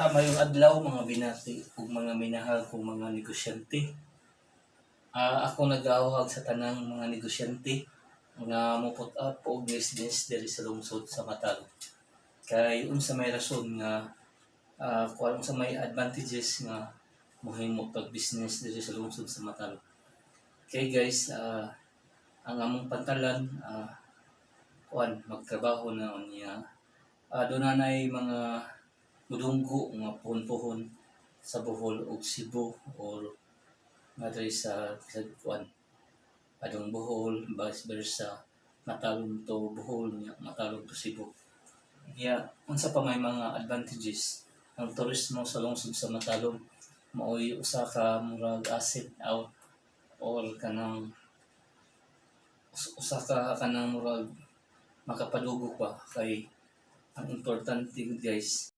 Maayong adlaw, mga binati ug mga minahal kong mga negosyante. Ako nag-awhag sa tanang mga negosyante nga mo put up og business diri sa lungsod sa Matalom. Kay unsa may rason nga kuan, unsa may advantages nga mohimo pag business diri sa lungsod sa Matalom? Kay guys, ang among pantalan, kuan, magtrabaho na unya. Doon na mga mudunggo nga puhon-puhon sa Bohol ug Cebu or nga diri sa kuan, adong Bohol, vice versa, Matalom to Bohol nya Matalom to Cebu. Nya unsa pa may mga advantages ang turismo sa lungsod sa Matalom, maoy usa ka murag asset out or kanang usa ka kanang murag makapadugo pa, kay ang importante, guys.